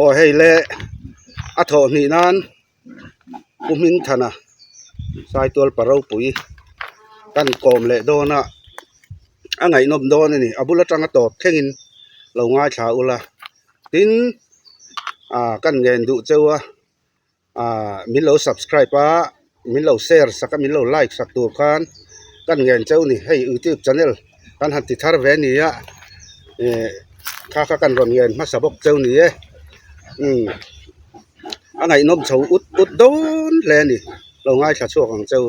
Aw hei le a thawh hnih nan Pu Hmingthana Saitual pa ropui kan kawm leh dawn a a ngaihnawm dawn a ni a bul atanga tawp thlengin lo ngaithla ula tin ah kan ngen duh cheu a. Ahh min lo subscribe a min lo share sak a min lo like sak tur khan kan ngen cheu ni hei youtube channel kan han ti thar ve nia eh kha kha kan rawn ngen hmasa bawk cheu ni e umm a ngaihnawm chho ut ut dawn hle a ni lo ngaithla chhuak ang cheu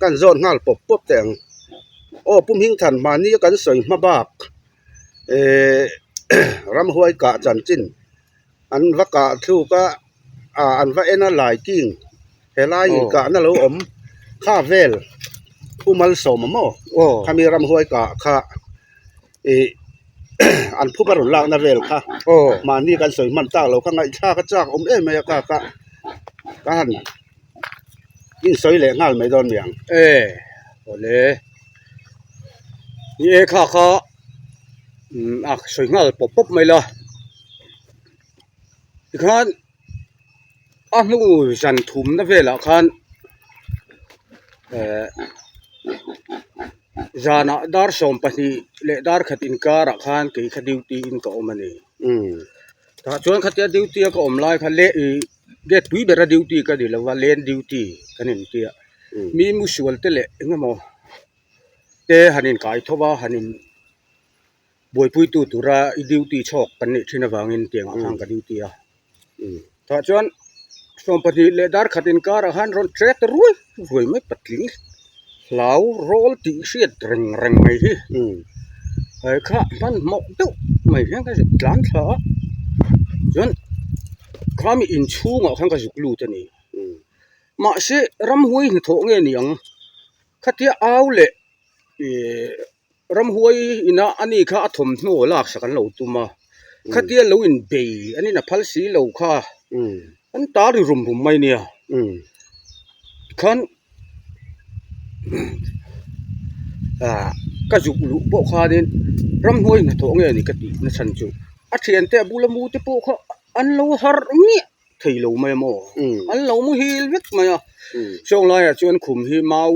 kan zawn nghal pawp pawp teh ang aw Pu Hmingthan mahni a kan sawi hma bak eh ramhuai kah chanchin an va kah thluk a ah an va en a lai king helai inkahna lo awm kha vel Pu Malsawma maw khami ramhuai kah kha ih an phup a rawn lakna vel kha mahni kan sawi hman tak lo kha ngaihthlak a chak awm em mai a ka ka ka han insawi leh nghal mai dawn mi ang. E awle ni e kha kha a sawi nghal pawp pawp mai la. Tikhan a hnu zan thumna velah khan ehh zanah dar 12 leh dar khat inkarah khan kei kha duty in ka awm a ni. Tah chuan khatia duty a ka awm lai kha leh ih gate tui bera duty ka ni lo va lane duty kan intia mi musual te leh eng emaw te han inkai tho va han in. Buaipuitu tura i duty chhawk kan nih thin avangin tiangah khan ka duty a. Tah chuan 12 leh dar khat inkarah khan rawn tre ta ruai ruai mai patling hlau rawl tih hriat reng reng mai hi. He kha hmanhmawh deuh mai hian ka zuk tlan thla a, chuan khami inchhungah khan ka zuk lut a ni. Mahse ramhuai hnathawh nge ni ang khatia au leh ih. Ramhuai ina ani kha a thawmhnaw laksak an lo tum a, khatia lo inbei an in a phal si lo kha an tar ri rum rum mai nia. Tikhan ah ka zuk luh pawh khanin ramhuai hnathawh nge ni ka tih na chhan chu a thiante a bula mu te pawh kha an lo harh miah thei lo mai a maw an lo muhil vek mai a, saw laiah chuan khum hi mau.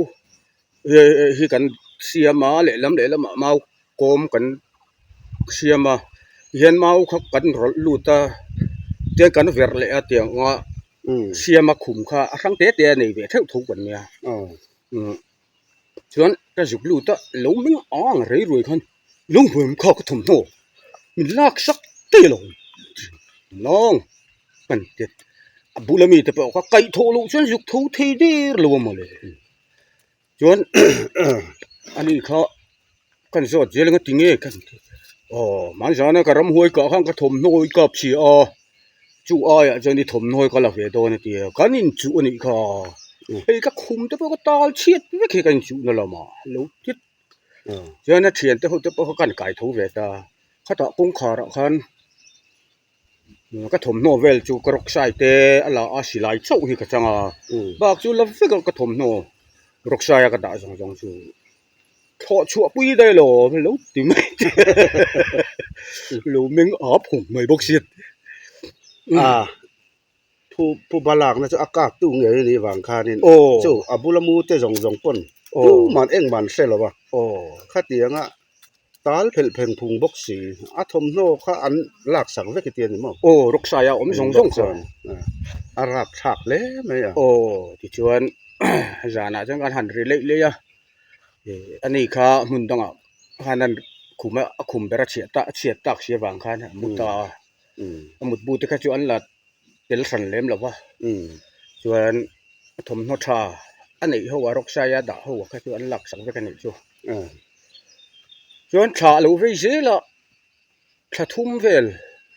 Hei hi kan siam a lehlam lehlamah mau kawm kan siam a tihian mau kha kan rawlh lut a tiang kan verh leh a tiang anga siam a khum kha a hrang te te a nei ve theuh tho kan nia chuan ka zuk lut a lo meng ang rei ruai khan lunghmuam kha ka thawmhnaw min lak sak daih alawm lawng kan ti a bula mite pawh kha kaihthawh loh chuan zuk tho thei der lo a mawle. Chuan ani kha kan zawt zel anga tinge kan ti aw hmanzana ka ramhuai kah khan ka thawmhnaw i kap si a chu aiah chuan i thawmhnaw ka la ve dawn a ti a kan inchuh a nih kha hei ka khum te pawh ka tal chhiat vek hi ka inchuhna lamah lo ti chuan a thiante ho te pawh kha kan kai tho ve ta khatah kawngkharah khan. Ka thawmhnaw vel chu ka rawksai te a la a silai chauh hi ka chang a bak chu la vek a ka thawmhnaw rawksai a ka dah zawng zawng chu thlawh chhuah pui daih lo lo ti mai lo meng ap hawng mai bawk si a phu phu balakna chu a kap tu ngei a nih vang khanin chu a bula mu te zawng zawng pawn tuman engmah an hre lo a khatianga. Tal phelh pheng phung bawk si, a thawmhnaw kha an laksak vek i ti a ni maw? Aw, rawksaia awm zawng zawng kha. A rap thlak hle mai a. Aw, tichuan zanah chuan kan han ri leih leih a, ani kha hmun dangah khan an khum a, a khum ber a chhiah tak a chhiat tak si avang khan a mu ta a, a mutbu te kha chu an la tel hran lem lo va, chuan a thawmhnaw tha a neih ho a rawksaia dah ho kha chu an laksak vek a nih chu. Chuan thla a lo vei zel a, thla thum vel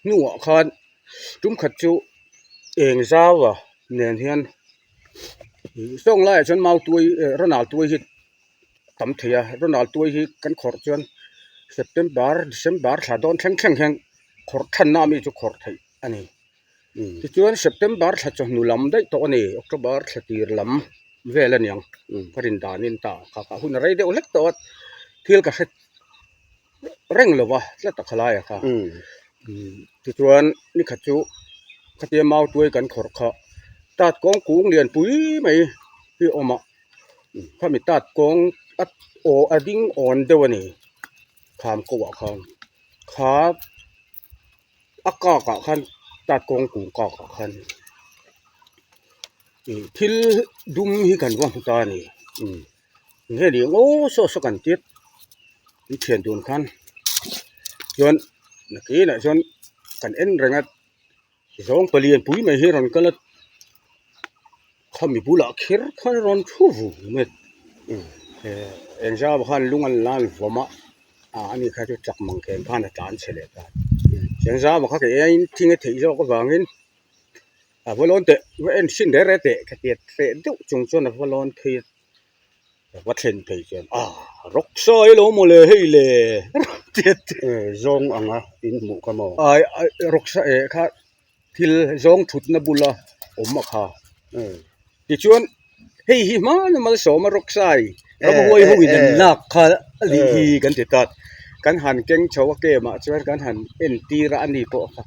hnuah khan tum khat chu eng zau a nen hian sawng laiah chuan mau tuai eh Ronald tuai hi tam thei a, Ronald tuai hi kan khawrh chuan September December thla dawn thleng thleng hian khawrh thanna ami chu khawrh theih a ni. Tichuan September thla chawhnu lam daih tawh a ni, October thla tir lam vel a niang ka rin danin ta kha kha hun a rei deuh hlek tawh a, thil ka hre reng lo va tlat a khalai a kha. Tichuan nikhat chu khatia mau tuai kan khawrh kha tat kawng kung lian pui mai hi a awm a khami tat kawng a aw a ding awn deuh a ni kham ko ah khan kha a kak ah khan tat kawng kung kak ah khan ih thil dum hi kan va hmu ta a ni. Nge ni ang aw saw saw kan tir an thian dun khan chuan nakinah chuan kan en reng a zawng palian pui mai hi a rawn kal a khami bulah kher khan a rawn thu vung mai a engzau khan lung an la an vawm a ah ani kha chu chak mang khen khan a tlan chhe leh ta engzau kha kei aiin thing a theih zawk avangin. A va lawn teh va en hrin reh reh teh ka tiat hreh deuh chung chuan a va lawn phei a a va thlen phei chuan ah rawk sawi lo maw le hei le tiat zawng anga in hmuh kha maw ai rawk sa eh kha thil zawng thutna bula awm a kha tichuan hei hi hmana malsawma rawk sai ramhuai ho in an lak kha a nih hi kan ti ta kan han keng chho a kem ah chuan kan han entir a ani pawh kha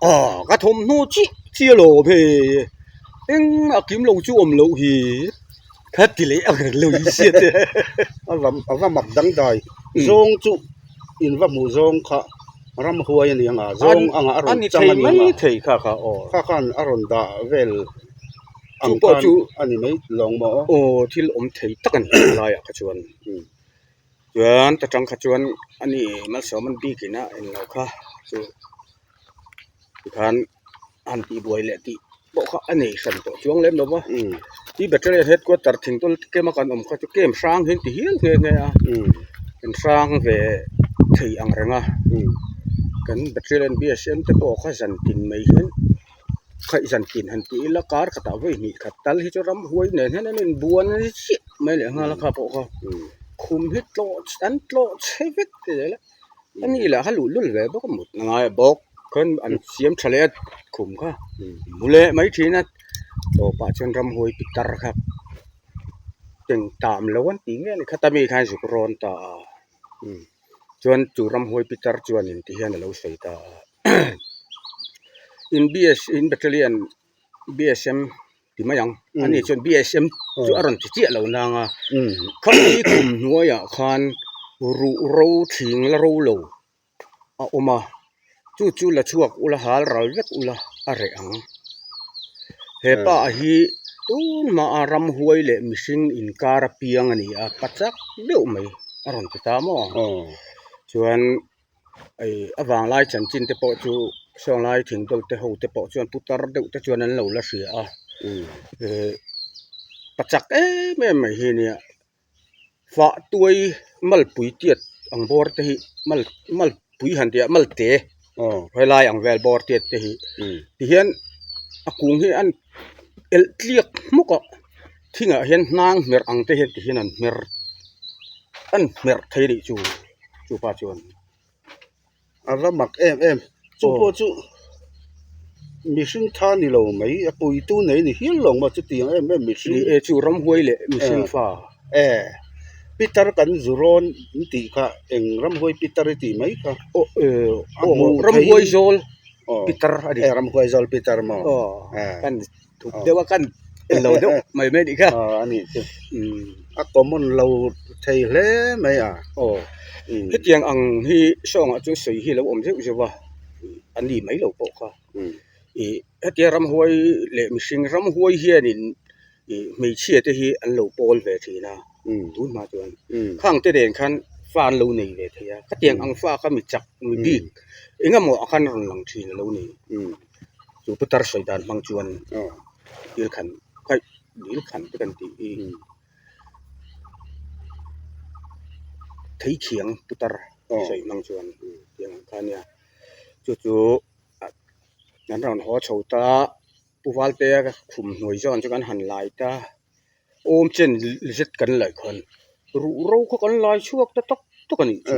ah ka thawmhnaw chiah chiah alawm hei engmah kim lo chu awm loh hi kha ti leh ang lo i hriat e a va mak dangdai zawng chu in va hmuh zawng kha ramhuai a ni ang a zawng anga a rawn chang a ni ang a thei kha kha aw kha khan a rawn dah vel ang khan a ni mai lawng maw aw thil awm thei tak a ni helaiah kha chuan chuan ta tang kha chuan ani malsawm an bik ina englo kha chu tikhan han tih buai leh tih pawh kha a nei hran tawh chuang lem lo va ti battalion headquarter thingtawl kem a kan awm kha chu kem hrang hi an ti hial nghe nghe a kan hrang ve thei ang reng a kan battalion BSM te pawh kha zan tin mai hian khaih zan tin han tih ila kar khatah vawi hnih khat tal hi chu ramhuai nen hian an inbuan chiah mai leh nghal a kha pawh kha khum hi tlawh an tlawh chhe vek zel a. Ani lah kha luh lul ve bawk a mut ngai bawk khan an siam tha leh a khum kha mu leh mai thin a tawpah chuan ramhuai pitar kha eng tam lo an tih nge ni khata mi khan zuk rawn ta a chuan chu ramhuai pitar chuanin ti hian a lo sawi ta a in BS in battalion BSM ti mai ang ani chuan BSM chu a rawn ti chiah lo nang a khami khum hnuaiah khan ruh ro thing la ro lo a awm a chu chu la chhuak ula hal ral vek ula a reh ang he pa hi tunhmaah ramhuai leh mihring inkar a piang a ni a pa chak deuh mai a rawn ti ta maw chuan. Hei a vanglai chanchin te pawh chu sawnglai thingdawl te ho te pawh chuan putar deuh te chuan an lo la hria a eh pa chak em em mai hi nia fah tuai malpui tiat ang bawr te hi mal malpui han tih ah malte helai ang vel bawr tiat te hi tihian a kung hi an elh tliak hmawk a thingah hian hnang hmerh ang te hian tihian an hmer an hmerh thei a nih chu. Chupa chuan a va mak em em chu pawh chu mihring tha ni lo mai a puitu nei ni hial lo maw chutiang em em mihring ni e chu ramhuai leh mihring fa e pitar kan zu rawn in tih kha eng ramhuai pitar i tih mai kha aw e aw ramhuai zawl pitar a ni e ramhuai zawl pitar maw aw kan Thup deuh a kan en lo deuh mai mai nih kha. A nih chu. A common lo thei hle mai a. Aw. Hetiang ang hi sawngah chuan sawi hi a lo awm zeuh zeuh a, a ni mai lo pawh kha. Ih hetia ramhuai leh mihring ramhuai hianin ih hmeichhia te hi an lo pawl ve thin a tun hma chuan. Khang te nen khan fa an lo nei ve thei a, khatiang ang fa kha mi chak mi bik engemaw ah khan a rawn lang thin a lo ni. Chu putar sawi dan hmang chuan dil khan khaih dil khan te kan tih hi thei thiang putar sawi hmang chuan tiang ang kha ania chu chu an rawn haw chho ta Pu Valtea khum hnuai zawn chu kan han lai ta awm chen zet kan laih khan ruh ro kha kan lai chhuak ta tak tak a nih chu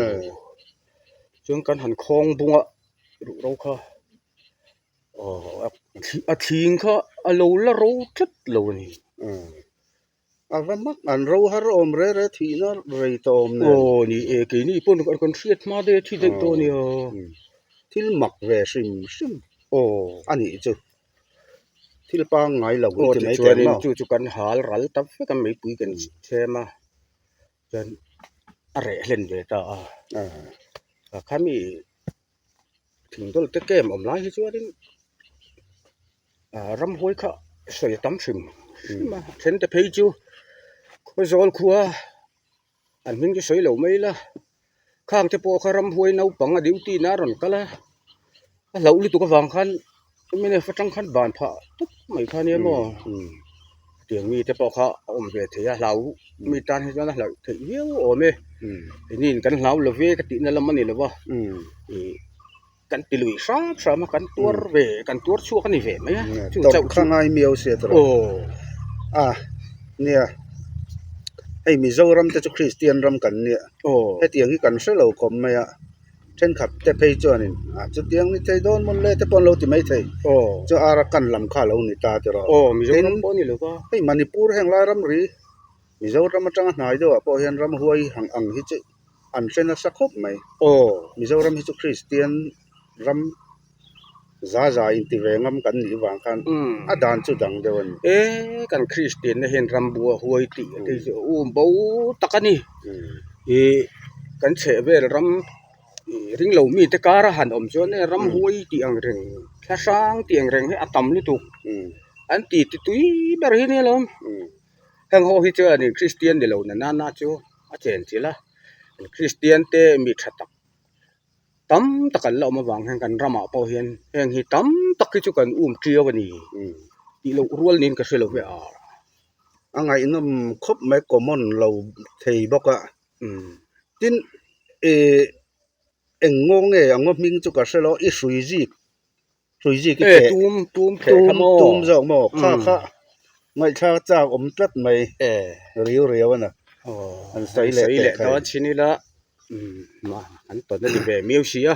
chuan kan han khawng bung a ruh ro kha. Aw a thing kha a lo la ro tlat lo a ni. A va mak an ro har awm re re thihna rei tawh awm nen. Aw ni e keini pawn kan hriat hma daih a thi daih tawh a nia. Thil mak ve hrim hrim a nih chu. Thil pangngai lo i ti mai teh ang maw? Chu chu kan hal ral ta vek a meipui kan chhem a, chuan a reh hlen ve ta a. Khami thingdawl te kem awm lai hi chuanin ramhuai kha sawi a tam hrim hrim a, then te phei chu khawzawl khua an hming chu sawi lo mai ila khang te pawh kha ramhuai naupang a duty na a rawn kal a, a hlauh lutuk avang khan mnf atang khan ban phah tawp mai kha nia maw tiang mi te pawh kha a awm ve thei a hlau mi tan hi chuan a hlauh theih viau awm e inin kan hlau lo ve ka tihna lam a ni lo va ih kan ti lui hram hram a kan tuar ve kan tuar chhuak a ni ve mai a chu chauh chu ngai miau sia tawh aw a nia hei Mizoram te chu Kristian ram kan nia hetiang hi kan hre lo khawp mai a thenkhat te phei chuanin ah chutiang ni thei dawn mawn le te pawh an lo ti mai thei chu Arakan lam kha a lo ni ta tiraw tin hei Manipur heng lai ramri Mizoram atanga hnai deuhah pawh hian ramhuai ang ang hi chu an hre nasa khawp mai. Mizoram hi chu Kristian ram za za inti ve ngam kan nih vang khan a dan chu dang deuh a ni. E kan Kristian na hian ram bua huai tih te hi chu um bo tak a ni. Ih kan chhehvel ram ringlo mite kara han awm chuan e ram huai tih ang reng thla hrang tih ang reng hi a tam lutuk. An ti ti tui ber hi nia lawm. Heng ho hi chuanin Kristian ni lo na nana chu a chen chilh a, Kristian te mi tha tak tam tak an la awm avang hian kan ramah pawh hian heng hi tam tak hi chu kan um ṭiau a ni tih loh rual niin ka hre lo ve a. A ngaihnawm khawp mai common lo thei bawk a, tin ih eng ngaw nge ang ngaw hming chu ka hre lo i hrui zik hrui zik i theh tum tum theh kha maw tum zawk maw kha kha ngaihthlak chak awm tlat mai riau riau a na an sawi leh teh kha dawn chin ila an tawn a ni ve miau si a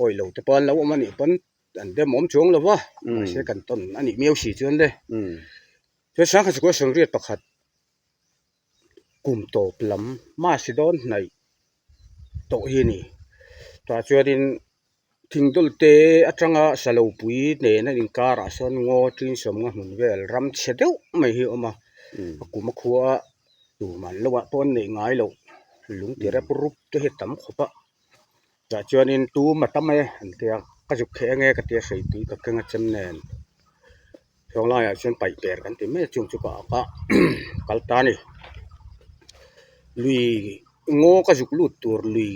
awi lo te pawh an lo awm a nih pawn an dem awm chuang lo va mahse kan tawn a nih miau si chuan le chuan sangha chu kawng riat pakhat kum tawp lam mahse dawn hnaih tawh hi a ni tah chuanin Thingdawl te atanga salopui nena inkarah sawn ngaw tin sawmnga hmun vel ram chhe deuh mai hi a awm a a kum a khua a tumah lo ah pawh an neih ngai loh lung ti rep rup te hi a tam khawp a tah chuanin tum a tam e an tia ka zuk theh ange ka tia hreipui ka keng a chem nen thawng laiah chuan paih per kan ti mai a chung chu ka ak a kal ta a ni lui ngaw ka zuk lut tur lui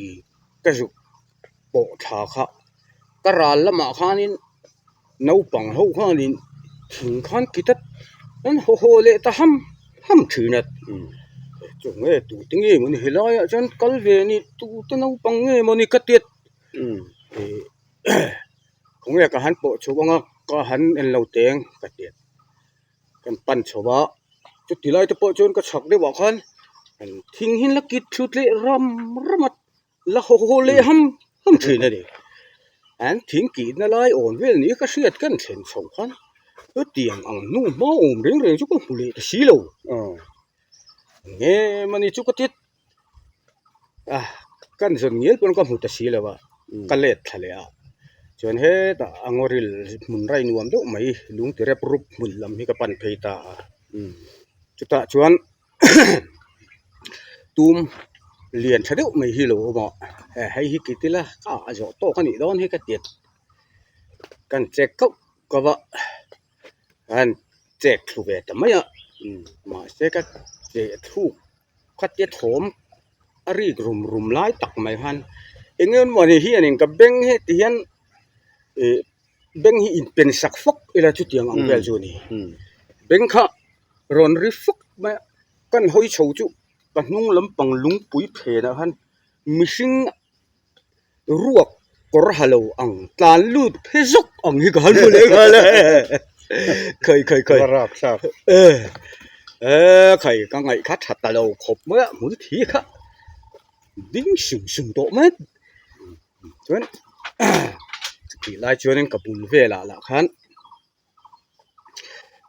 ka zuk. pawh thla kha ka ral lamah khanin naupang ho khanin thing khan ki ta an haw haw leh ta ham ham thin a chu nge tute nge mawni helaiah chuan kal ve a ni tute naupang nge mawni ka tiat ih khawnge ka han pawh chhuah ang a ka han en lo teng ka tiat kan pan chho a chuti lai te pawh chuan ka chhak deuhah khan thing hi la kit thut leh ram ram a. La haw haw leh ham ham thin a ni. An thing kihna lai awn vel ni ka hriat kan thlen chho khan chutiang ang hnu hma awm reng reng chu ka hmu leh ta si lo. Nge mani chu ka ti a, kan zawn ngial pawn ka hmu ta si lo a, ka let thla leh a. Chuan hetah a ngawril hmun rai nuam deuh mai lung ti rep rup hmun lam hi ka pan phei ta a. Chutah chuan. Tum lian tha deuh mai hi lo awm a hei hi kit ila ka ah zawh tawk a nih dawn hi ka ti kan check kauh kauh a an check thlu ve ta mai a mahse ka cheh thluk khatia thawm a rik rum rum lai tak mai khan eng emaw ni hianin ka beng hi ti hian ih beng hi inpen sak fawk ila chutiang ang vel chu a ni beng kha. Rawn ri fak mai a, kan hawi chho chu ka hnung lampang lungpui phenah khan mihring ruak kawr ha lo ang tlan lut phe zawk ang hi ka han hmu leh nghal a khawi khawi khawi e e khawi ka ngaih kha tha ta lo khawp mai a hmul thi kha ding sung sung tawh mai chuan chutih lai chuanin ka bul velah lah khan.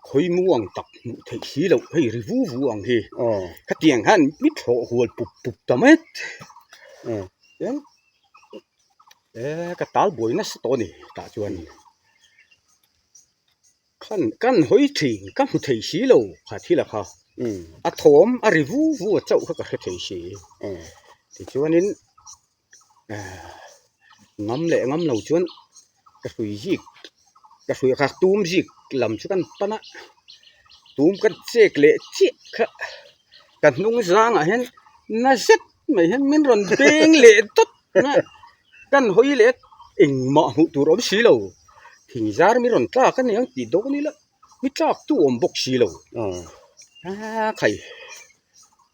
Khawimu ang tak hmuh theih si loh hei ri vu vu ang hi khatiang khan mi thlawh hual pup pup ta mai chuan E ka tal buai nasa tawh a ni tah chuan khan kan hawi thin ka hmu thei si lo kha thil a kha a thawm a ri vu vu a chauh kha ka hre thei si tichuanin ngam leh ngam lo chuan ka hrui zik ka hrui kha tum zik lam chu kan pan a tum kan chek leh chiah kha ka hnung zangah hian na zet mai hian min rawn beng leh dawt mai a kan hawi leh engmah hmuh tur awm si lo thing zar mi rawn tlak a niang tih dawn ila mi tlak tu awm bawk si lo a khai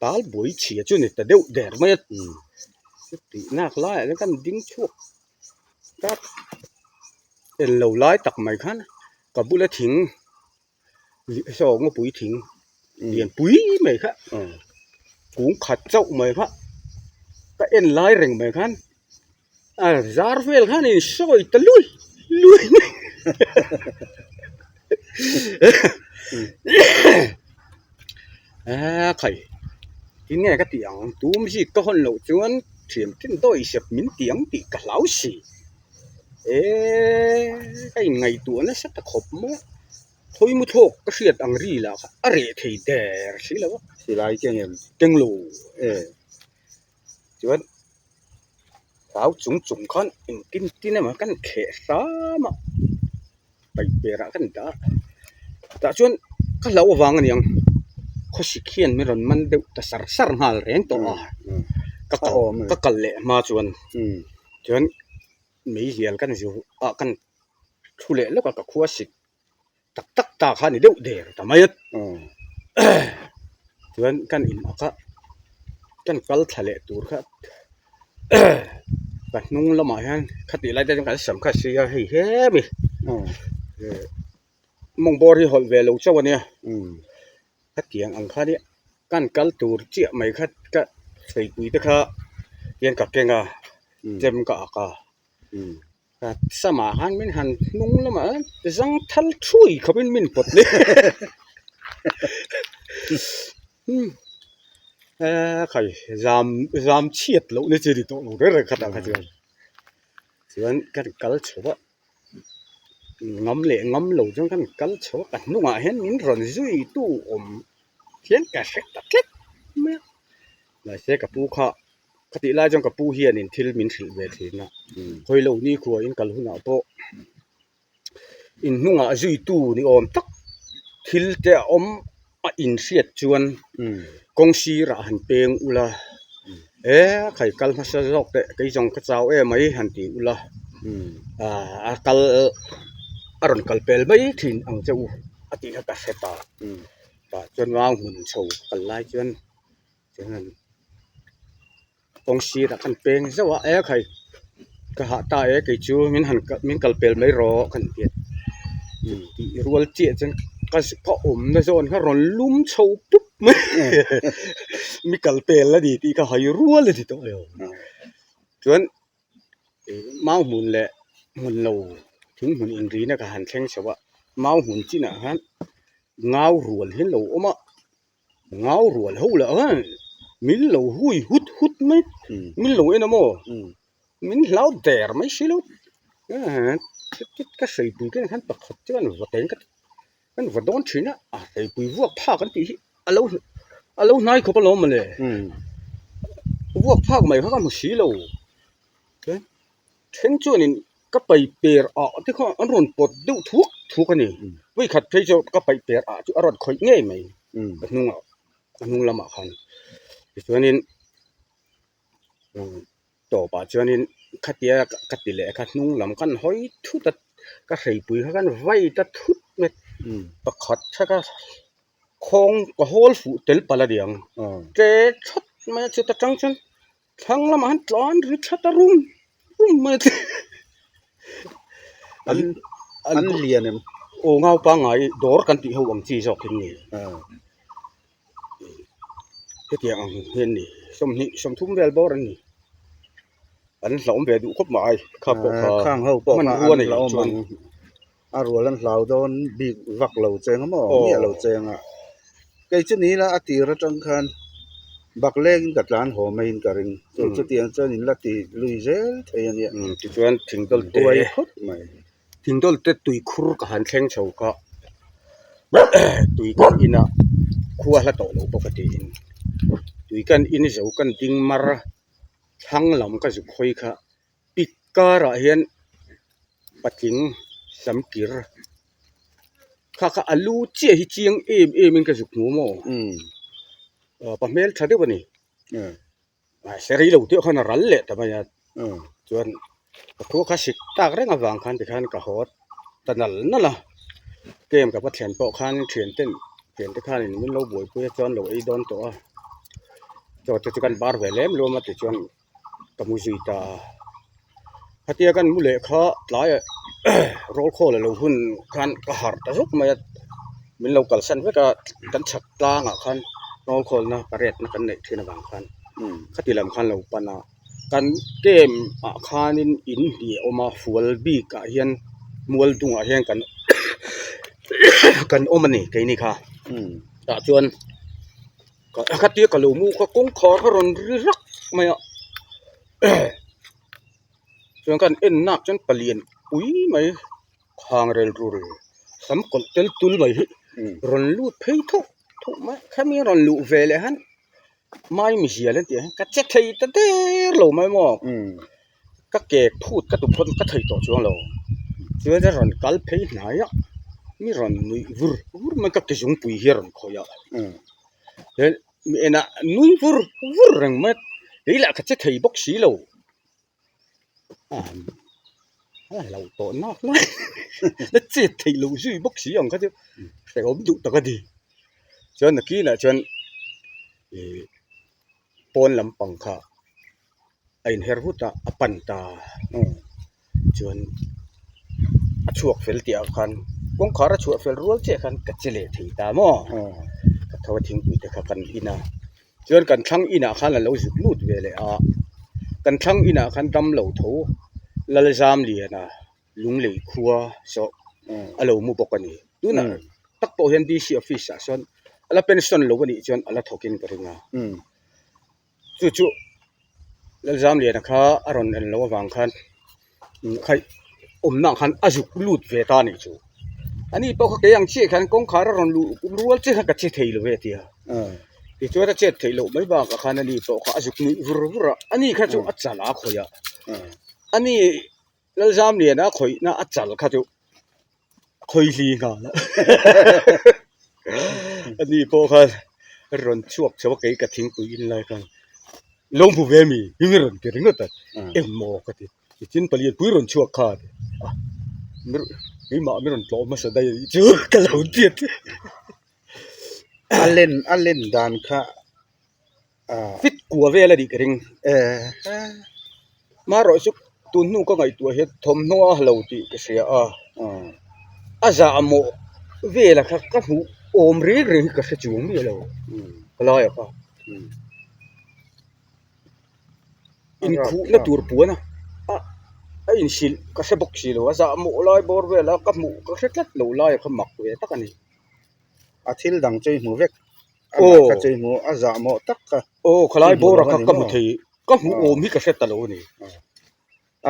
tal buai chhia chu ni ta deuh der mai a chutih nak laiah hian kan ding chhuak tak en lo lai tak mai khan ka bula thing saw ngawpui thing lian pui mai kha kung khat chauh mai kha ka en lai reng mai khan a zar vel khan in sawi ta lui lui mai a khai tin nge ka tih ang tum zik ka hawn loh chuan thiam tin dawi sep min ti ang tih ka hlau si. Eee ka inngaihtuah nasa ta khawp mai a, khawi mu thlawk ka hriat ang ri lah kha a reh thei der si lo a. Silai keng em? Keng lo e. Chuan hlau chung chung khan engtin tin emaw kan kheh hram a, paih perah kan dah a, tah chuan ka hlauh avang a niang khawsik hian min rawn man deuh ta sar sar nghal reng tawh a, ka kal ka kal leh hma chuan chuan meizial kan zu ah kan thu leh lawk a ka khua sik tak tak ta kha a ni deuh der ta mai a chuan kan in ak a kan kal thla leh tur kha ka hnung lamah hian khatih lai te chuan kan sam kha a sei a hei hemi mawng bawr hi hawlh ve lo chauh a nia khatiang ang kha nia kan kal tur chiah mai kha ka hruaipui te kha hian ka keng a chem ka ak a. Samah khan min han hnung lamah zang thal thui khawpin min pawt leh a khai zam zam chhiat loh na chi ni tawh lo reng reng khatah kha chuan chuan kan kal chho a ngam leh ngam lo chuan kan kal chho a ka hnungah hian min rawn zui tu awm hian ka hre ta tlat mai a mahse ka pu kha. Khatih lai chuan ka pu hianin thil min hrilh ve thin a, hawi lo ni khua in kal hunah pawh in hnungah zuitu ni awm tak thil te a awm a inhriat chuan kawng sirah han peng ula e khai kal hmasa zawk teh kei zawng ka chau em mai han ti ula a kal a rawn kal pel mai thin ang che u a tih kha ka hre ta tah chuan mau hmun chho kal lai chuan. Chuan kawng sirah khan peng zauh a e khai ka hah ta e kei chu min han min kal pel mai rawh ka han ti a tih rual chiah chuan ka ka awmna zawn kha rawn lum chho pup mai mi kal pel a ni tih kha hai rual a ni tawh lo chuan mau hmun leh hmun lo thing hmun inrina ka han thleng chho a mau hmun chinah khan ngau rual hi an lo awm a. Ngau rual ho lah khan min lo hui hut hut mai min lo en a maw min hlau der mai si lo ka hreipui te khan pakhat chuan va teng ka kan va dawn thin a a hreipui vuak phak an tih hi a lo a lo hnai khawp alawm mawle vuak phak mai kha ka hmu si lo. Then chuanin ka pai per ah te kha an rawn pawt deuh thuak thuak a ni. Vawikhat phei chu ka pai per ah chu a rawn khawih ngei mai ka hnungah ka hnung lamah khan. Tichuanin tawpah chuanin khatia ka ti leh kha hnung lam kan hawi thut a ka hreipui kha kan vai ta thut mai pakhat kha ka khawng ka hawl fuh tel palh a niang tle thawt mai a chuta tang chuan. Thlang lamah han tlan ri thla ta rum rum mai a An an lian em? Aw ngau pangngai dawr kan tih ho ang chi zawk hi ni. Hetiang ang hian ni 20 30 vel bawr an ni. An hlauhawm ve duh khawp mai kha pawh kha Khang ho pawh kha an hlauhawm ang. A rual an hlau dawn bik vak lo cheng a maw miah lo cheng a. Kei chu ni ila a tir atang khan. Bak lengin ka tlan haw maiin ka ring. Chu chutiang chuan in la ti lui zel thei a nia. Tichuan thingdawlte Huai khawp mai. Thingdawlte tui khur ka han thleng chho kha tui kan in a khua hla tawh lo bawk a tiin tui kan in zo kan ding mar a thlang lam ka zuk hawi kha pik karah hian patling sam kir kha kha a lu chiah hi chiang em em in ka zuk hmu maw pa hmel tha deuh a ni mahse rei lo teuh khan a ral leh ta mai a chuan ka khua kha sik tak reng avang khan tikhan ka haw ta nal nal a camp ka va thlen pawh khan thian ten thian te khanin min lo buaipui a chuan lo ei dawn tawh a chaw te chu kan bar ve lem luam a tichuan ka mu zui ta a khatia kan mu leh kha tlaiah roll call a lo hun khan ka harh ta zawk mai a min lo kalsan vek a kan chhak tlangah khan roll call na parade na kan neih thin avang khan khati lam khan lo pan a kan camp ah khanin in hnih a awm a fual bik ah hian mual dungah hian kan kan awm a ni keini kha tah chuan. Khatia ka lo mu kha kawngkhar kha rawn ri rak mai a chuan kan en nak chuan palian pui mai khang rel rul sam kawlh tel tul mai hi rawn lut phei thawk thawk mai a khami a rawn luh ve leh han mai mizial an tih ang hian ka che thei ta der lo mai maw ka ke phut ka tum pawn ka thei tawh chuang lo chuan a rawn kal phei hnai a mi rawn nuih vur vur mai ka ke zungpui hi a rawn khawih a chuan mi enah nui vur vur reng mai a kei lah ka che thei bawk si lo a hlauh tawh nak lai la chet theih loh zui bawk si ang kha chu hrehawm duh tak a ni chuan nakinah chuan ih pawn lampang kha. a inher vut a a pan ta chuan a chhuak fel tih ah khan kawngkhar a chhuah fel rual chiah khan ka che leh thei ta maw ka tho a thingpui te kha kan in a chuan kan thlang inah khan a lo zuk lut ve leh a kan thlang inah khan damlo tho Lalzamliana Lunglei khua saw a lo mu bawk a ni tunah tak pawh hian D C office ah sawn a la pension lo a nih chuan a la thawk in ka ring a. Chu chu Lalzamliana kha a rawn en loh avang khan khaih awmna ah khan a zuk lut ve ta a nih chu. Ani pawh kha kei ang chiah khan kawngkhar a rawn luh rual chiah khan ka che thei lo ve a ti a. Tichuan a chet theih loh mai bakah khan ani pawh kha a zuk nuih vur vur a, ani kha chu a chal a khawih a. Ani Lalzamliana khawihna a chal kha chu a khawi hli nghal a ani pawh khan rawn chhuak chho a kei ka thingpui in lai khan lo hmu ve mi hming a rawn ti ringawt a engmaw ka ti tichin palian pui rawn chhuak kha a ti a keimah mi rawn tlawh hmasa daih a nih chu ka lo ti a a len a len dan kha Fit kua vel a nih ka ring. Marawh chu tun hnu ka ngaihtuah hian thawmhnaw a lo tih ka hria a, a zahmawh vela kha ka hmuh awm reng reng hi ka hre chuang miah lo ka laia kha. Inkhuhna tur puan a a inhrilh ka hre bawk si lo a, zahmawh lai bawr vela ka hmuh ka hre tlat lo laia kha mak ve tak a ni. A thil dang chu i hmu vek. Amah kha chu i hmu a zah mawh tak kha. Aw khalai bawra kha ka hmu thei ka hmu awm hi ka hre ta lo a ni.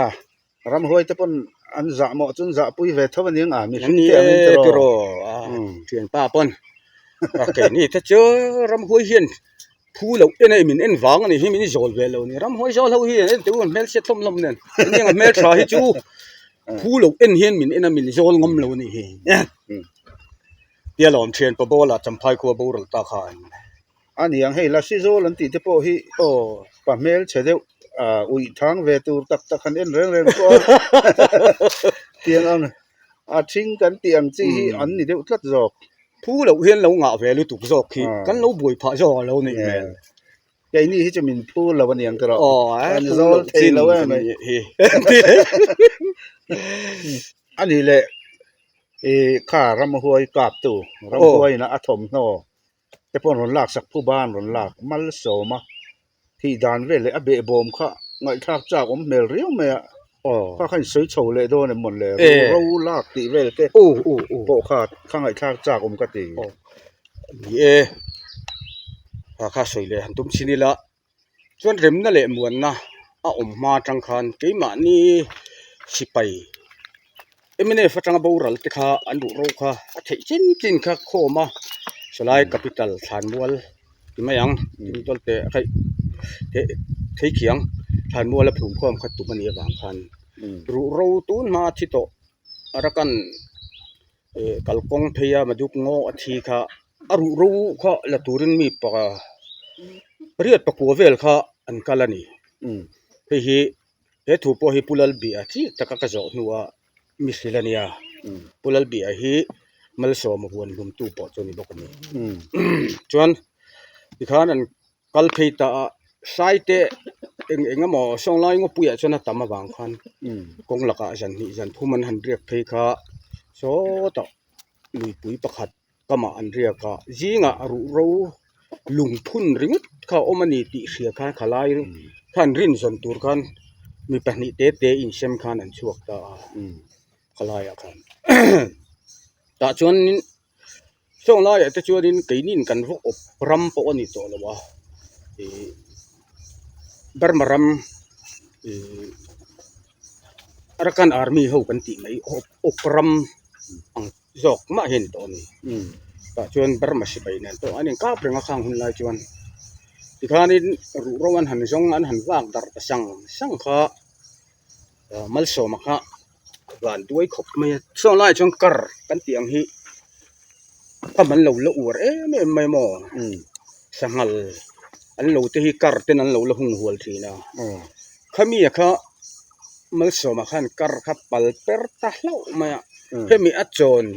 A ramhuai te pawn an zah mawh chu an zah pui ve tho a ni ang a mihring te ang in tiraw. A thianpa pawn a keini te chu ramhuai hian phu loh en a min en vang a ni hi min zawl ve lo a ni ramhuai zawl ho hi en teh u an hmelchhiat hlawm hlawm nen eng ang hmeltha hi chu phu loh en hian min en a min zawl ngam lo a ni hi. Tia lawm thian pa bawla Champhai khua boral ta kha an. A ni ang hei Lasi zawl an tih te pawh hi aw pa hmel chhe deuh ah uih thang ve tur tak tak han en reng reng pawh a tiang ang a thing kan tih ang chi hi an ni deuh tlat zawk. Phu loh hian lo ngah ve lutuk zawk hi kan lo buai phah zawk a lo nih hmel. Keini hi chu min phu lo a ni ang tiraw kan zawl thei lo em mai. A nih leh Ih kha ramhuai kap tu ramhuai in a thawmhnaw te pawh an rawn lak sak phu ban rawn lak malsawm a thih dan vel leh a behbawm kha ngaihthlak chak awm hmel riau mai a kha kha in sawi chho leh dawn em mawn le ro lak tih vel te pawh kha kha ngaihthlak chak awm ka ti. Ni e. Kha kha sawi leh han tum chin ila chuan remna leh muanna a awm hma atang khan keimahni sipai mnf atanga boral te kha an duh ro kha a theih chin chin kha khawm a sawlai capital thlanmual ti mai ang tih teh theithiang thlanmual a phum khawm kha tum a nih avang khan ruhro tun hma a thi tawh Arakan ih kalkawng phei a Maduk ngaw a thi kha a ruhro kha la turin mi riat pakua vel kha an kal a ni hei hi he thu pawh hi Pu Lalbia chi taka ka zawh hnuah mi hrilh a nia Pu Lalbia hi Malsawma huan hlumtu pawh chu a ni bawk a ni chuan tikhan an kal phei ta a sai te eng eng emaw sawnglai ngawpuiah chuan a tam avang khan kawng lakah zan hnih zan thum an han riak phei kha sawtah luipui pakhat kamah an riak a zingah ruhro lungphun ringawt kha a awm a ni tih hria khan khalai khan rinzawn tur khan mi pahnih te te insem khan an chhuak ta a khalaiah khan tah chuanin Saw laiah te chuanin keinin kan va awp ram pawh a ni tawh lo a ih Burma ram ih Arakan army ho kan tih mai awp awp ram ang zawk mah hi a ni tawh a ni tah chuan Burma sipai nen pawh an inkap reng a khang hun lai chuan tikhanin ruhro an han zawng an han vak darh ta sang sang kha Malsawma kha van duai khawp mai a saw laiah chuan car kan tih ang hi pump an lo la uar em em mai maw sanghal an lo te hi car ten an lo la hung hual thin a khami a kha Malsawma khan car kha pal per ta hlauh mai a hemi a chawn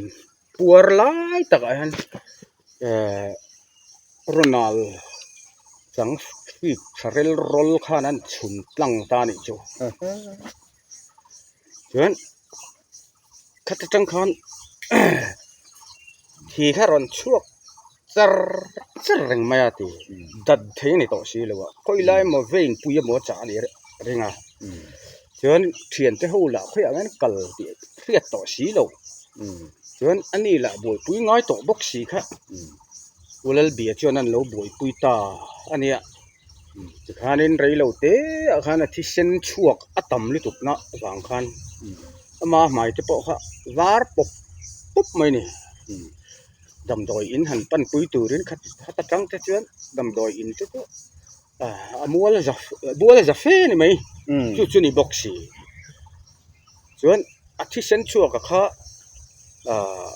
puar lai takah hian ehh Ronald chang hrik tha rel rawl khan an chhun tlang ta a nih chu chuan khata tang khan thi kha rawn chhuak char char reng mai a ti dat thei a ni tawh si lo a khawi lai emaw vein pui emaw a chah a ni reng a chuan thiante ho lah khawiah hian kal tih hriat tawh si lo chuan ani lah buaipui ngai tawh bawk si kha U Lalbia chuan an lo buaipui ta a nia tikhanin reilo te ah khan a thisen chhuak a tam lutuk na vang khan ama hmai te pawh kha var pawp pawp mai a ni damdawi in han panpui turin khata tang te chuan damdawi in te pawh a mual za mual za fe a ni mai chu chu ni bawk si chuan a thisen chhuak a kha ahh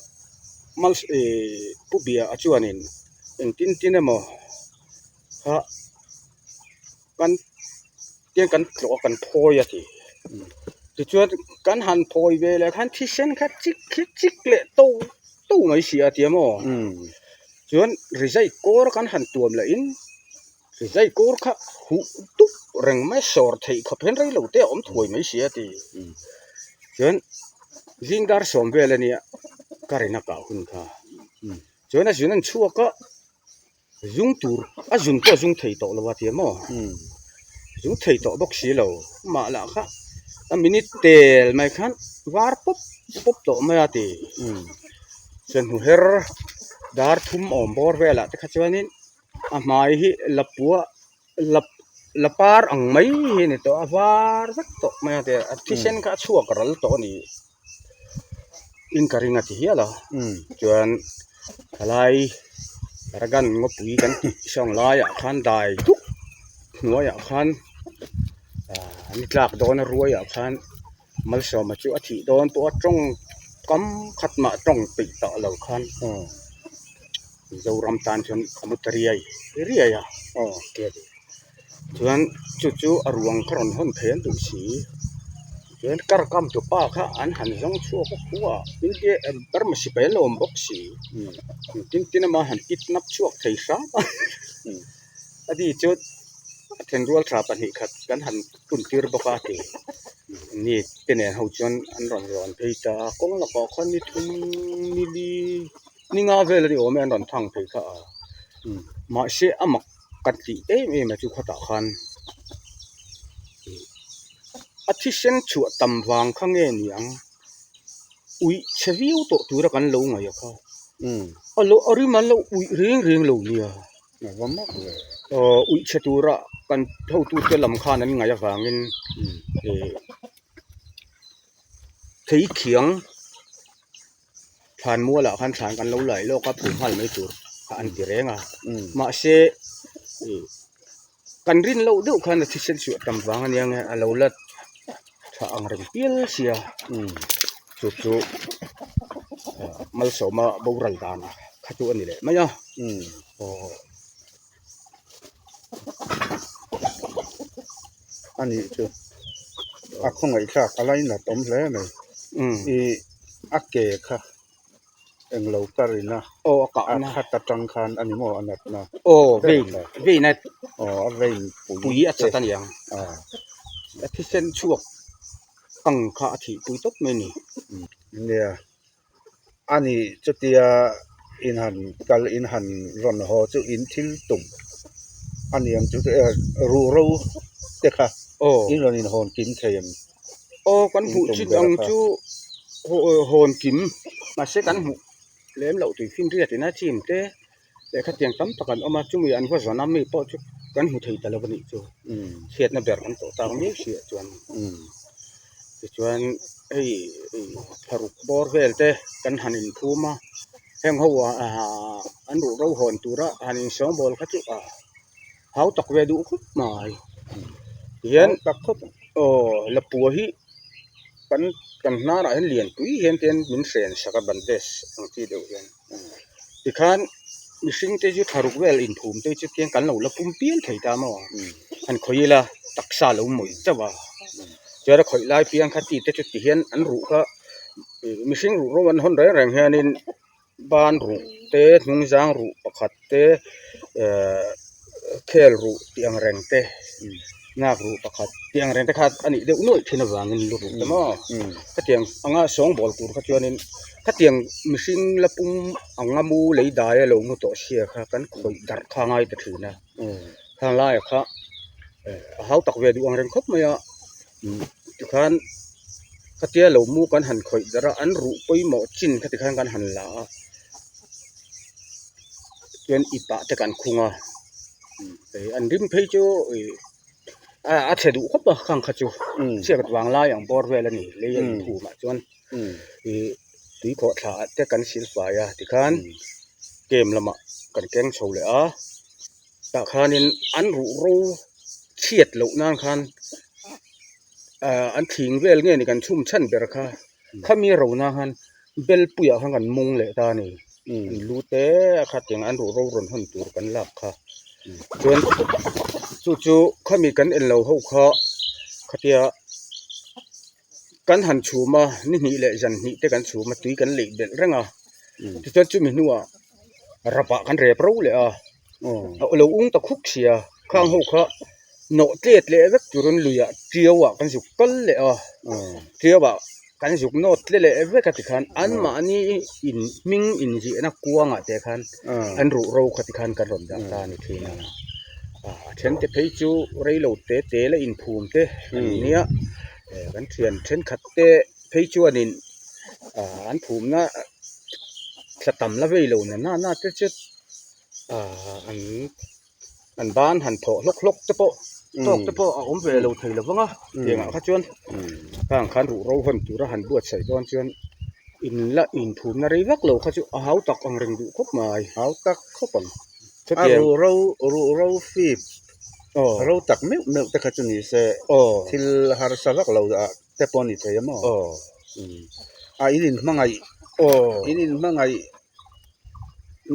mal ihh pu bia a chuanin engtin tin emaw kha kan tiang kan tlawh a kan phawi a ti tichuan kan han phawi ve leh khan thisen kha chik hi chik leh to to mai si a tia maw chuan rizai kawr kan han tuam leh in rizai kawr kha huh dup reng mai sawr theih khawp hian rei lo te a awm thuai mai si a ti chuan zing dar sawm vel a nia ka rin a kah hun kha chuan a zun an chhuak a. Zung tur a zun pawh a zung thei tawh lo a tia maw zung thei tawh bawk si lo amah lah kha a minute tel mai khan var pawp pawp tawh mai a ti chuan hnu her dar thum awm bawr velah te kha chuanin a hmai hi lapua lap lapar ang mai hi a ni tawh a var vek tawh mai a ti a thisen kha a chhuak ral tawh a ni. In ka ring a ti hial a chuan thalai Arakan ngawpui kan tih sawng laiah khan dai duk hnuaiah khan ah ni tlak dawn a ruaiah khan Malsawma chu a thih dawn pawh a tawng kam khat mah tawng peih tah lo khan Mizoram tan chuan a mu ta riai riai a chuan chu chu a ruang kha rawn hawn thei an duh si chuan kar kam tu pa kha an han zawng chhuak a khuaah India Burma sipai an lo awm bawk si engtin tin emaw han kidnap chhuak thei hram a a ni chu a thenrual tha pahnih khat kan han hun tir bawk a ti ni te nen ho chuan an rawn rawn phei ta a kawng lakah khawn ni thum ni li ni nga vel a ni awm e an rawn thang phei kha a mahse a mak Ka tih em em a chu khawtah khan a thisen chhuah tam vang kha nge ni ang uih chhe viau tawh tura kan lo ngaih a kha a lo a rim an lo uih reng reng lo nia. A va mak ve. Aw uih chhe tura kan hotute lam khan an ngaih avangin ih thei khiang thlan mualah khan thlan kan lo lai lawk a phum nghal mai tur kha an ti reng a mahse ih kan rin loh deuh khan a thisen chhuah tam vang ania nge a lo la tha ang reng pial sia chu chu malsawma boral dan kha chu a ni leh mai a aw. A nih chu a khawngaihthlak a lainat awm hle mai ih a ke kha englo ka rin a aw a kah a na khat atang khan a ni maw a natna aw vein vein a aw a vein pui pui a chat a niang a thisen chhuak ang kha a thih pui tawp mai a ni. Nia a ni chutia in han kal in han rawn haw chu in thil tum a niang chu ruhro te kha in rawn inhawn kim thei em? Aw kan hmuh chin ang chu hawn kim mahse kan hmuh lem loh tui finriat ina chim te lehkha tiang tam tak an awm a chumi an va zawn a mi pawh chu kan hmu thei ta lo a nih chu chhiatna ber an tawh tak miau si ah chuan tichuan hei thlaruk bawr vel te kan han inphum a heng ho ah an ruhro hawn tura han insawngbawl kha chu ah hau tak ve duh khawp mai tihian aw lapua hi kan kan hnarah hian lianpui hian te min hren sak a bandage ang chi deuh hian. Tikhan mihring te chu tharuk vel inphum te chu tiang kan lo la pum pial thei ta maw? Han khawih ila taksa lo mawih chauh a, chuan a khawih lai piang kha ti te chu ti hian an ruh kha mihring ruh rawng an hawn reng reng hianin ban ruh te hnungzang ruh pakhat te ehh khel ruh tih ang reng te nak ruh pakhat tih ang reng te kha a nih deuh nuaih thin avangin lu ruh te maw khatiang anga sawngbawl tur kha chuanin khatiang mihring la pum anga mu lei dai a lo mu tawh sia kha kan khawih darh kha a ngai ta thin a khang laiah kha a hau tak ve duh ang reng khawp mai a tikhan khatia lo mu kan han khawih darh a an ruh pawimawh chin kha tikhan kan han la a chuan ip ah te kan khung a an rim phei chu ih a chhe duh khawp a khang kha chu chhiat vang lai ang bawr vel a ni lei a inphum ah chuan ih tui khawh thla ah te kan sil fai a tikhan camp lamah kan keng chho leh a tah khanin an ruhro chhiat loh nan khan ah an thing vel nge ni kan chhum chhan ber kha khami ro na khan belpuiah khan kan mung leh ta a ni an lu te a kha tiang an ruhro rawn hawn tur kan lak kha chuan chu chu khami kan en lo ho kha khatia kan han chhum a ni hnih leh zan hnih te kan chhum a tui kan leih belh reng a tichuan chumi hnuah rapah kan rep ro leh a a lo ung ta khuk sia khang ho kha nawh tlet leh vek turin luiah tiau ah kan zuk kal leh a tiau ah kan zuk nawt tle leh vek a tikhan anmahni in hming inziahna kuangah te khan an ruh ro kha tikhan kan rawn dah ta a ni thin a a then te phei chu reilo te te la inphum te an nia kan thian thenkhat te phei chuanin an phumna thla tam la vei lo na na te chu an an ban han thawh hlawk hlawk te pawh tawk te pawh a awm ve lo thei lo vang a tiangah kha chuan khang khan ruhro hawn tura han buatsaih dawn chuan in la inphumna rei vak lo kha chu a hau tak ang reng duh khawp mai hau tak khawp ang a ruhro ruhro fip ro tak meuh meuh te kha chu ni se thil harsa vak lo ah te pawh a ni thei a maw a in inhmangaih in inhmangaih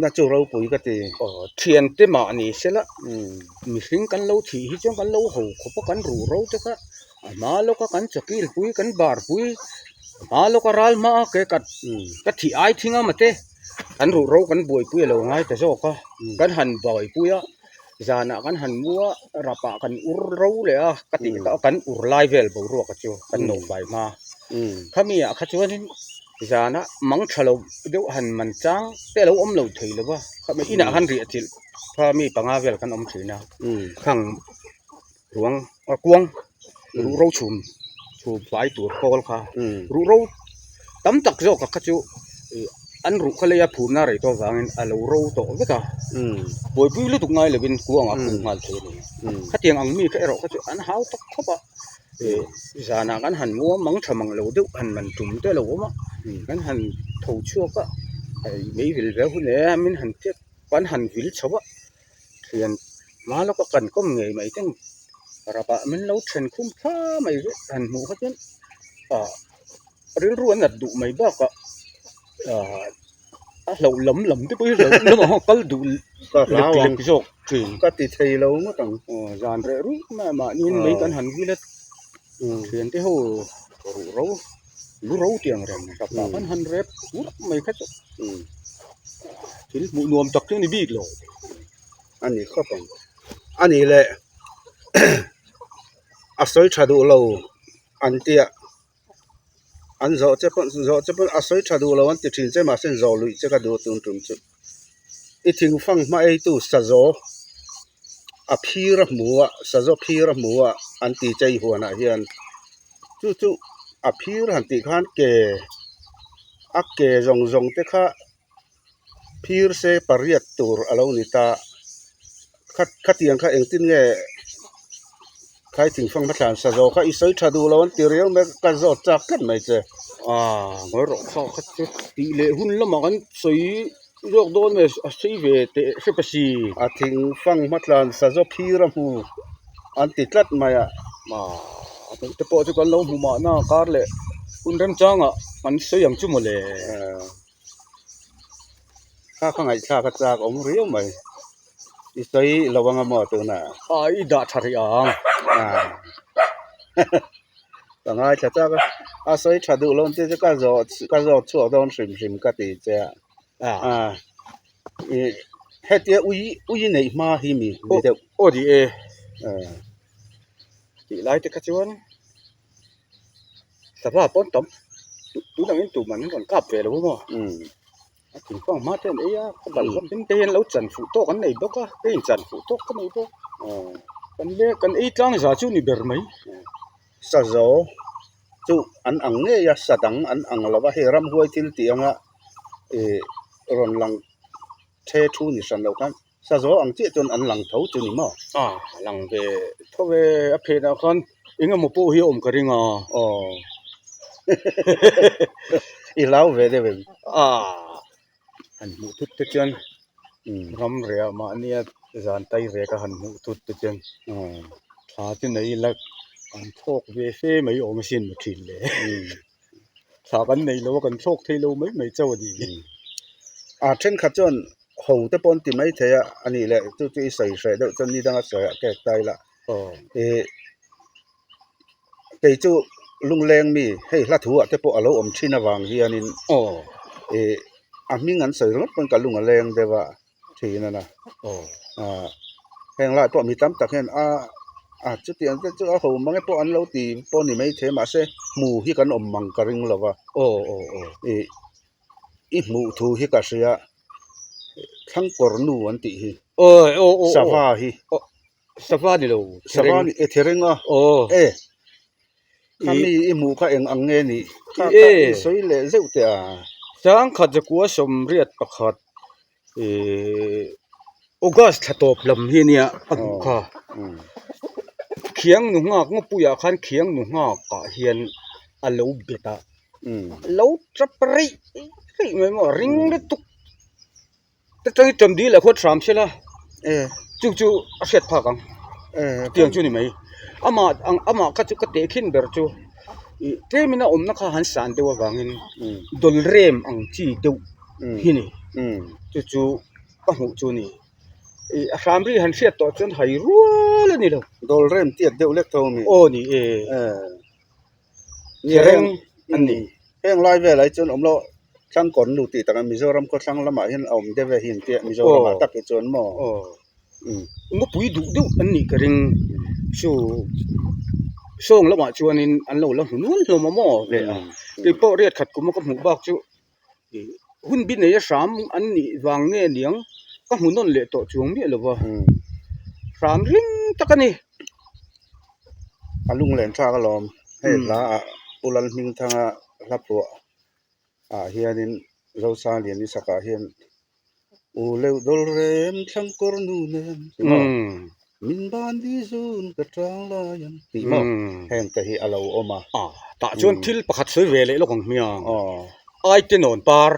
na chu ropui ka ti. Aw thiante mah ni sela mihring kan lo thih hi chuan kan lo ho khawp a kan ruh ro te kha a hma lawka kan chawkil pui kan bar pui a hma lawka ral hma a ke kat ka thih ai thing a mate kan ruh ro kan buaipui a lo ngai ta zawk a kan han buaipui a zanah kan han mu a rapah kan ur ro leh a ka tih kha kan ur lai vel boruak a chu kan nawhfai hma khami ah kha chuanin Zana mang tha lo deuh han man chang te a lo awm lo thei lo va, khami inah khan riah chilh kha mi panga vel kan awm thin a, khang ruang a kuang ruhro chhum chhum fai tur kawl kha ruhro tam tak zawk ah kha chu ih. An ruh kha leia phumna rei tawh avangin a lo ro tawh vek a, buaipui lutuk ngai lovin kuangah a phum nghal thei a ni. Khatiang ang mi kha erawh kha chu an hau tak khawp a, zanah kan han muang mang tha mang lo deuh han man tum te a lo awm a, kan han tho chhuak a, mei vil ve hun e min han tep kan han vil chho a, thian hma lawka kan kawm ngei mai ten rapah min lo then khum thla mai vek han hmuh kha chuan ah. Rilru an nat duh mai bakah ah a hlauh lam lam te pawh hi hlauh lamah hian kal duh lek lek zawk thin. Ka ti thei lo ngawt ang. Aw zan reh ruih mai a mahniin mei kan han vil a thian te ho ruh ro lu ro tih ang reng hrap ah kan han rep vur mai kha chu thil hmuh nuam tak chu a ni bik lo. A ni khawp ang. A nih leh a sawi tha duh lo an tia. An zawh che pawn zawh che pawn a sawi tha duh lo an ti thin che mahse zawh luih che ka duh tun tum chu. I thingfang hma eitu sazaw a phir a hmu a sazaw phir a hmu a an ti che i huanah hian chu chu a phir han tih khan ke a ke zawng zawng te kha phir se pariat tur a lo ni ta khatiang kha engtin nge Khai thingfang hmathlan sa zawh kha i sawi tha duh lo an ti riau mai ka zawt chak tlat mai che. Aaa ngawi rawh kha kha chu tih leh hun lamah kan sawi zawk dawn nge a sei ve teh hrep a si. A thingfang hmathlan sa zawk phir a hmu an ti tlat mai a. Aaa a hmuh te pawh chu kan lo hmu mahna kar leh hun remchangah kan sawi ang chu mawle. Kha kha ngaihthlak a chak awm riau mai. I sawi lo anga maw tunah? A i dah tha rih ang. Ka ngaithla chak a, a sawi tha duh lo ang che chu ka zawh ka zawt chhuak dawn hrim hrim ka ti che a. A i hetia ui ui neih hma hi mi ni deuh. Aw di e. Tih lai te kha chuan sava pawn tam tunangin tuman an rawn kap ve lo maw? A thingkung hma te an ei a, a bal hlawm hlim te hian lo chan fuh tawk an nei bawk a, ka in chan fuh tawk ka nei bawk. Kan le kan ei tlang za chu ni ber mai. Sazo chu an ang ngei a, sa dang an ang lo va, hei ramhuai thil tih anga ih rawn lang the thu ni hran loh khan sazo ang chiah chuan an lang tho chu ni maw? A lang ve tho ve, a phenah khan eng emaw pawh hi a awm ka ring a. Aw i hlau ve deuh em? A han hmuh thut te chuan ram rehah mahnia zan tai rek a han hmuh thut te chuan thla chu nei ila kan thlawk ve fe mai awm asin maw thin le. Thla kan nei lo a kan thlawk thei lo mai mai chauh a ni. A thenkhat chuan ho te pawh an ti mai thei a, a nih leh chu chu i sawi hreh deuh chuan ni danga sawiah kek ta ila. Ih kei chu lungleng mi hei hla thu ah te pawh a lo awm thin avang hianin ih a hming an sawi ringawt pawn ka lung a leng deuh a. thin a na ah heng lai pawh mi tam tak hian a a chutiang te chu a ho mang e pawh an lo ti pawh ni maithei mahse hmu hi kan awm mang ka ring lo va ih i hmuh thu hi ka hria thlangkawr nu an tih hi sava hi sava ni lo sava ni e thereng a e khami i hmuh kha eng ang nge nih kha kha i sawi leh zeuh teh a. Sangkhat zakua sawmriat pakhat Ihh August thla tawp lam hi ania a hmuh kha khiang nu nghak ngawpuiah khan khiang nu nghakah hian a lo bet a lo tap reih reih mai maw ring lutuk te tangin tawmdil a huat hram sela chu chu a hriat phak ang tiang chu a ni mai amah ang amah kha chu ka tehkhin ber chu ih tlemin a awmna kha han san deuh avangin dawlrem ang chi deuh. hi ni chu chu ka hmuh chu ni ih a hram ri han hriat tawh chuan hai rual a ni lo dawl rem tiat deuh lek tho a ni aw ni e thereng a ni heng lai velah hi chuan awm loh thlangkawn nu tih takah Mizoram khawthlang lamah hian a awm deuh e hi an tia Mizoramah tak hi chuan maw aw ngawpui duh deuh an nih ka ring chu sawng lamah chuanin an lo la hmu nual hlawm a maw ve a keipawh riat khat kum a ka hmuh bak chu. Hun bi nei a hram an nih vang nge niang ka hmu nawn leh tawh chuang miah lo va, hram ring tak a ni. A lunglen thlak alawm hei hla ah Pu Lalhmingthanga hla phuah ah hianin Zosalian i sakah hian U leuh dawl rem thlang kawr nu nen ti maw? Min ban di zun ka tang lai ang tih maw? Heng te hi a lo awm a. A, tah chuan thil pakhat sawi ve leh lawk ang hmiang. Aitenawn par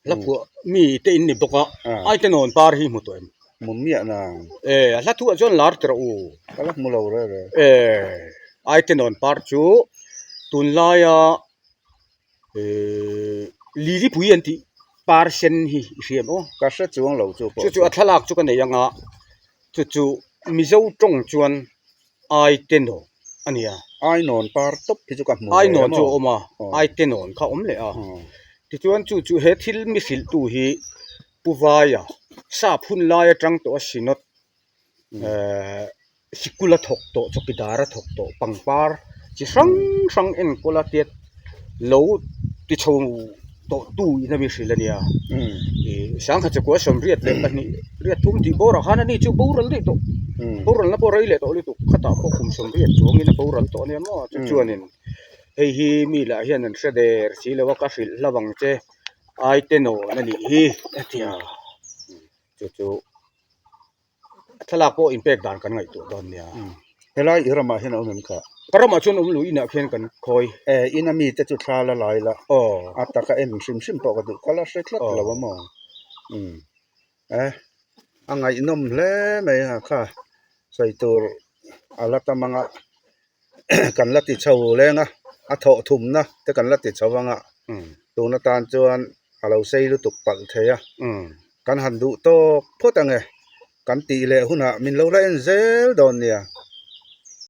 hla phuah mi te in ni bawk a, Aitenawn par hi hmu tawh em? Hmu miah nang. E, a hla thuah chuan lar tirh u. Ka la hmu lo re re. E, Aitenawn par chu tunlaia Lilipui an tih par sen hi i hria maw? Ka hre chuang lo chu pawh. Chu chu a thlalak chu ka nei ang a, chu chu Mizo tawng chuan Aitenawn a ni a. Ainawn par tawp hi chu ka hmu ve Ainawn chu a awm a, Aitenawn kha a awm leh a. Tichuan chu chu he thil mi hrilhtu hi Pu Vaia sap hun lai atang tawh a Synod Sikul a thawk tawh, chawkidar a thawk tawh, pangpar chi hrang hrang enkawl a tiat lo ti chho tawh tu in a mi hrilh a nia. Ih sangkhat chakua sawmriat leh pahnih riat thum tih bawrah khan ani chu boral daih tawh, boralna pawh rei leh tawh lutuk khatah pawh kum sawmriat chuangin a boral tawh a nia maw chu chuanin hei hi mi lah hian an hre der si lo a ka hrilh hlauh ang che Aitenawn a nih hi a ti a chu chu. A thlalak pawh inpek dan kan ngaihtuah dawn nia. Helai i ramah hian a awm em kha? Ka ramah chuan awm lo inah khian kan khawi. E, ina mite chu thla la lai la. Aw. A taka en hrim hrim pawh ka duh ka la hre tlat lo a maw. Umm. E, a ngaihnawm hle mai a kha sawi tur a la tam ang a kan la ti chho leng a, a thawh thumna te kan la ti chho ang a, tun atan chuan a lo sei lutuk palh thei a, kan han duh tawk phawt ang e, kan tih leh hunah min lo la en zel dawn nia.